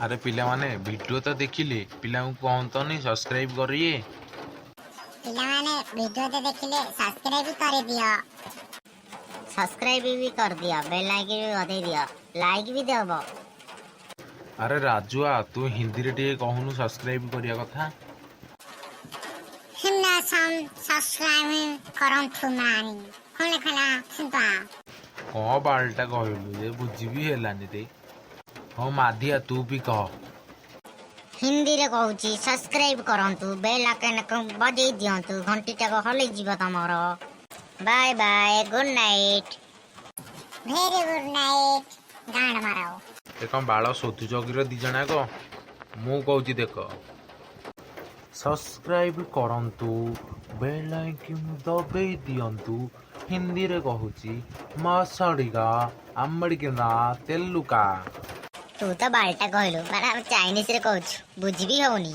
ଆରେ ପିଲାମାନେ, ଭିଡ଼ିଓ ତ ଦେଖିଲେ, ପିଲାଙ୍କୁ କହନ୍ତନି ସବସ୍କ୍ରାଇବ କରିବେ। ପିଲାମାନେ, ଭିଡ଼ିଓ ତ ଦେଖିଲେ, ସବସ୍କ୍ରାଇବ କରିଦିଅ। ସବସ୍କ୍ରାଇବ ବି କରିଦିଅ, ବେଲ୍ ଆଇକନ୍ ବି ବଜେଇ ଦିଅ, ଲାଇକ୍ ବି ଦେବ। ଆରେ ରାଜୁଆ, ତୁ ହିନ୍ଦୀରେ ଟିକେ କହୁନୁ ସବସ୍କ୍ରାଇବ କରିବା କଥା। ସବସ୍କ୍ରାଇବ କରନ୍ତୁ ମାନି ଖୋଲା ଖୋଲା ସୁବା। କଣ ବାଳଟା କହିଲୁ ଯେ, ବୁଝିବି ହେଲାନି ରେ। ହଁ ମାଧିଆ, ତୁ ବି କହ। ହିନ୍ଦୀରେ କହୁଛି, ସବସ୍କ୍ରାଇବ କରନ୍ତୁ, ବେଲ୍ ଆଇକନ୍ ବଜେଇ ଦିଅନ୍ତୁ, ଘଣ୍ଟିଟାକୁ ହଲେଇ ଯିବ ତମର। Bye bye, good night. Very good night. ଗାଁଡ଼ ମାର। ଏ କଣ ବାଳ ଶୋଧୁଛ କିର ଦି ଜଣାକ? ମୁଁ କହୁଛି ଦେଖ, ସବସ୍କ୍ରାଇବ କରନ୍ତୁ, ବେଲ୍ ଆଇକନ୍ ଦବେଇ ଦିଅନ୍ତୁ। ହିନ୍ଦୀରେ କହୁଛି, ମସଡ଼ିକା ଆମଡ଼ିକିନା ତେଲୁକା। ତୁ ତ ବାଳଟା କହିଲୁ, ମାନେ ଆମେ ଚାଇନିଜରେ କହୁଛୁ, ବୁଝି ବି ହଉନି।